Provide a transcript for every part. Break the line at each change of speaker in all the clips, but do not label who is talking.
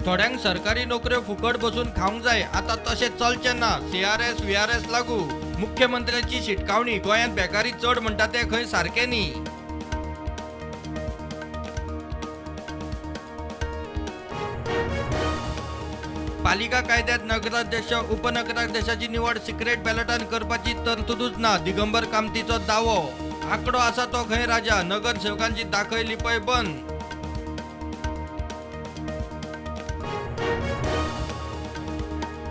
थोड्यांक सरकारी नोकऱ्यो फुकट बसून खावंक जाय, आतां तशें चलचें ना. सीआरएस व्हीआरएस लागू. मुख्यमंत्र्याची शिटकावणी, गोंयांत बेकारी चड म्हणटा तें खंय सारकें न्ही. पालिका कायद्यात नगराध्यक्ष उपनगराध्यक्षाची निवड सिक्रेट बॅलटान करपाची तरतुदूच ना, दिगंबर कामतीचो दावो. आंकडो आसा तो खंय राजा, नगरसेवकांची दाखय लिपय बंद.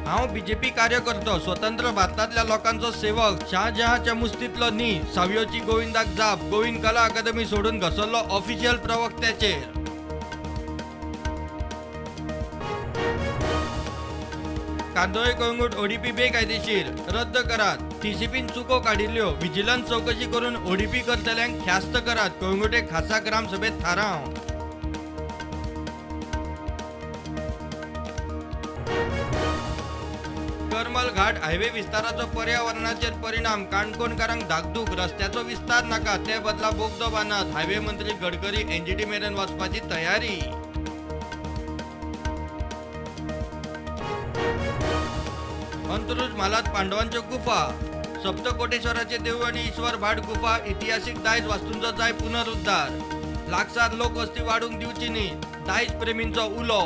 हांव बीजेपी कार्यकर्तो, स्वतंत्र भारतांतल्या लोकांचो सेवक, शाहजहांच्या मुस्तींतलो न्ही, सावियोची गोविंदाक जाप. गोविंद कला अकादमी सोडून घसरलो ऑफिशियल प्रवक्त्याचेर. कांदोळे कळंगूट ओडीपी बेकायदेशीर, रद्द करात. टीसीपीन चुको काडिल्ल्यो, विजिलन्स चवकशी करून ओडीपी करतल्यांक ख्यास्त करात, कळंगूटे खासा ग्रामसभेत थाराव. करमल घाट हायवे विस्ताराचो पर्यावरणाचेर परिणाम, काणकोणकारांक धाकधूक, रस्त्याचो विस्तार नाका, ते बदला बोगदो बांदात. हायवे मंत्री गडकरी एनजीटी मेरेन वचपाची तयारी. अंत्रुज म्हालांत पांडवांच्यो गुफा, सप्तकोटेश्वराचे देवूळ आनी ईश्वर भाट गुफा इतिहासीक दायज वास्तूंचो जाय पुनरुद्धार. लागसार लोकवस्ती वाडूंक दिवची न्ही, दायज प्रेमींचो उलो.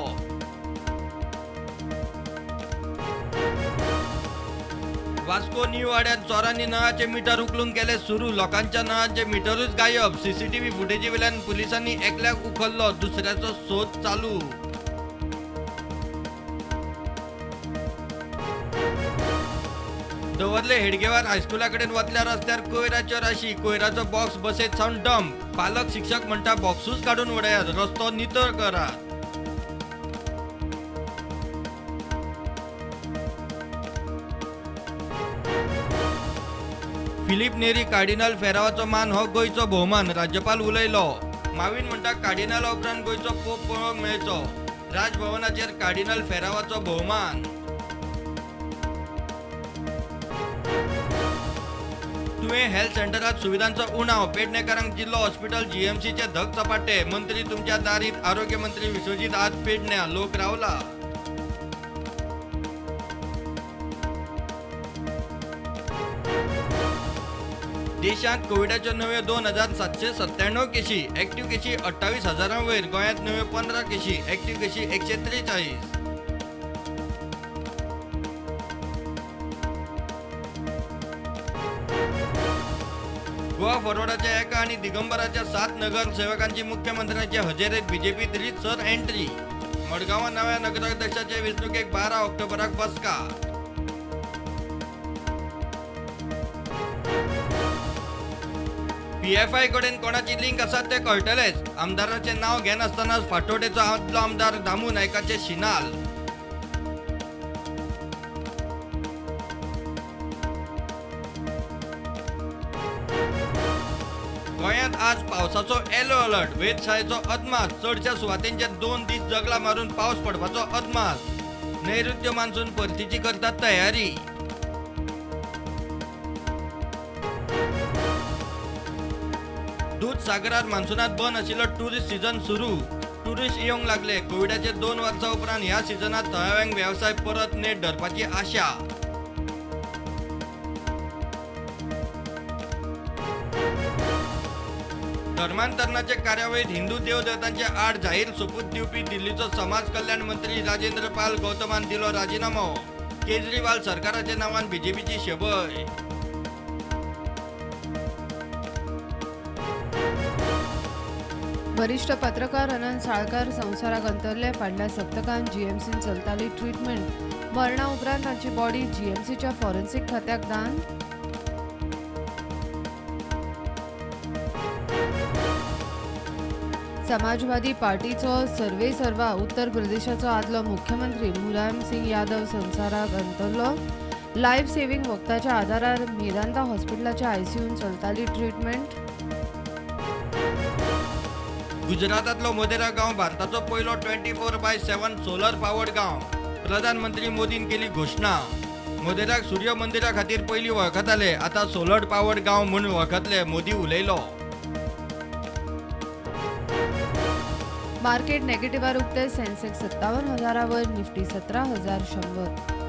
वास्को न्यू वाड्यात चोरांनी नळाचे मिटर उखलून केले सुरू, लोकांच्या नळांचे मिटरूच गायब. सीसीटीव्ही फुटेजी वेल्यान पुलिसांनी एकल्याक उखल्लो, दुसऱ्याचो सोद चालू. दवर्ले हेडगेवार हायस्कुला कडेन वतल्या रस्त्यार कोयराच्यो राशी, कोयराचो बॉक्स बसेत सावन डंप. पालक शिक्षक म्हणटा बॉक्सूच काडून उडयात, रस्तो नितळ करात. फिलीप नेरी कार्डिनल फेरावाचो मान हो गोंयचो भोवमान, राज्यपाल उलयलो. मावीन म्हणटा कार्डिनला उपरांत गोंयचो पोप पळोवंक मेळचो. राजभवनाचेर कार्डिनल फेरावाचो भोवमान. तुवें हेल्थ सेंटरात सुविधांचो उणाव, पेडणेकारांक जिल्लो हॉस्पिटल जीएमसीचे धग चपाटे. मंत्री तुमच्या दारीत, आरोग्य मंत्री विश्वजीत आज पेडण्या, लोक रावला. देशांत कोविडाच्यो नव्यो 2797 केशी, एक्टिव्ह केशी 28,000 वयर. गोंयांत नव्यो 15 केशी, एक्टिव्ह केशी 143. गोवा फॉरवर्डाच्या एका आनी दिगंबराच्या 7 नगरसेवकांची मुख्यमंत्र्यांचे हजेरेत बीजेपीत रीतसर एंट्री. मडगांवां नव्या नगराध्यक्षाचे वेंचणुकेक 12 ऑक्टोबराक बसका. पीएफआय कडेन कोणाची लिंक आसा तें कळटलेंच, आमदाराचें नांव घेनासतनाच फातोड्डेचो आदलो आमदार दामू नायकाचे शिनाल. गोंयांत आज पावसाचो येलो अलर्ट, वेधशाळेचो अदमास. चडशा सुवातेंचेर 2 दीस जगला मारून पावस पडपाचो अदमास. नैऋत्य मान्सून परतीची करतात तयारी. दूधसागरात मान्सूनात बंद आशिल्लो टुरिस्ट सीझन सुरू, टुरिस्ट येवंक लागले. कोविडाचे 2 वर्सां उपरांत ह्या सिजनात थळाव्यांक वेवसाय परत नेट धरपाची आशा. धर्मांतरणाचे कार्यावळीत हिंदू देवदेवतांचे आड जाहीर सोपूत दिवपी दिल्लीचो समाज कल्याण मंत्री राजेंद्र पाल गौतमान दिलो राजीनामो. केजरीवाल सरकाराच्या नांवान बीजेपीची शबय.
वरिष्ठ पत्रकार अनंत साळकार संवसाराक अंतरले. फाटल्या सप्तकांत जीएमसीन चलताली ट्रिटमेंट. मरणा उपरांत तांची बॉडी जीएमसीच्या फॉरेन्सिक खात्याक दान. समाजवादी पार्टीचो सर्वेसर्वा उत्तर प्रदेशाचो आदलो मुख्यमंत्री मुलायम सिंग यादव संवसाराक अंतरलो. लायफ सेव्हिंग वखदाच्या आदारार मेदांता हॉस्पिटलाच्या आयसीयून चलताली ट्रिटमेंट.
गुजरातांतलो मोधेरा गांव भारताचो पयलो 24/7 सोलर पावर्ड गांव, प्रधानमंत्री मोदीन केली घोशणा. मोधेराक सूर्य मंदिरा खातीर पयलीं वळखताले, आतां सोलर पावर्ड गांव म्हूण वळखतले, मोदी उलयलो.
मार्केट नेगेटिव्हार उक्ते. सेन्सेक्स 57,000 वर, निफ्टी 17,100.